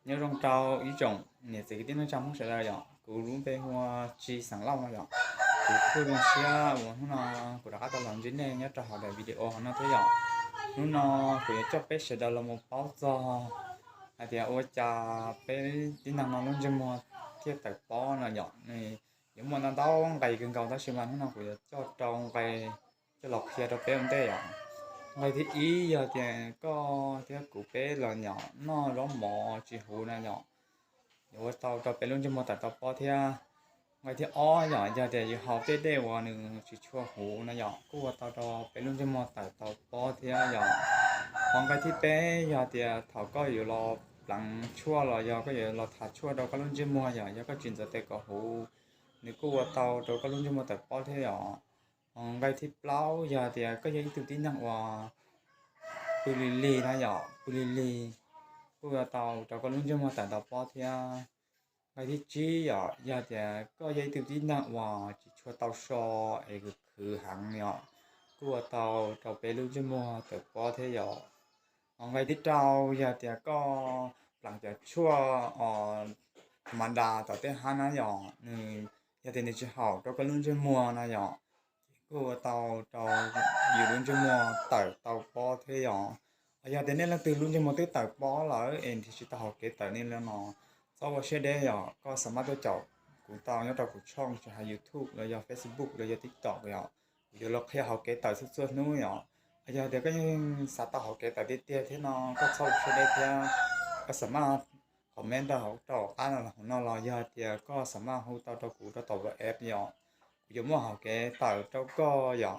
Nyob zoo rau ib tsoom niam txiv kwv tij neej tsa Hmoob sawv daws yom, kuv lub npe hu ua Tsis Xeem Lauj no yom. Kuv kuj zoo siab uas hnub no kuv rov qab tau los ntsib nej nyob rau hauv daim video hauv no thiab yom. Hnub no kuv yuav coj peb sawv daws los mus paub txog hais tias ua cas peb tib neeg no lub ntsej muag thiaj tawm pob no yom. Nws yuav muaj ntau ntau nqe kawg nkaus tab sis mas hnub no kuv yuav coj rau nqe coj los qhia rau peb ua ntej yom. Nqe thib ib yog tias koj thiab kuv peb los yom noj zaub mov tsis huv na yom, yuav ua tau rau peb lub ntsej muag tawm tau pob thiab. Nqe thib ob yom yog tias yus haus tej dej uas nws tsis tshua huv na yom kuj ua tau rau peb lub ntsej muag tawm tau pob thiab yom. Ho nqe thib peb yog tias thaum koj yuav los pleev tshuaj los yog koj yuav los tha tshuaj rau koj lub ntsej muag yom, yog koj tsis ntxuav tes kom huv, nws kuj ua tau rau koj lub ntsej muag tawm pob thiab yom. Ho nqe thib plaub yog tias koj yog ib tug tib neeg uas pw lig lig na yom, pw lig lig kuj ua tau rau koj lub ntsej muag tawm tau pob thiab. Nqe thib tsib yom yog tias koj yog ib tug tib neeg uas tsis tshua tau so es khwv khwv heev yom, kuj ua tau rau peb lub ntsej muag tawm pob thiab yom. Ho nqe thib rau yog tias koj pleev cov tshuaj os, tha ma da tom tej hab na yom, nws yog tias nws tsis haum rau koj lub ntsej muag na yom, ces kuj ua tau rau yus lub ntsej muag tawm tau pob thiab yom. Yog tias nej leej twg lub ntsej muag twb tawm pob lawm es nrhiav tsis tau hauv kev tawm li no, txhob ua siab deb yom, koj xa maj tuaj caum kuv tau nyob rau kuv tshooj tsis hais YouTube los yog Facebook los yog TikTok yom. Kuv yuav los qhia hauv kev tawm txhua txhua hnub yom. Yog tias koj yeej xav tau hauv kev tawm tiag tiag thiab no koj txhob ua siab deb thiab, koj xa maj comment rau hauv rau qab no los yog tias koj xa maj hu tau rau kuv rau tom WhatsApp yom. Kuv yuav muaj hauv kev tawm rau koj yom.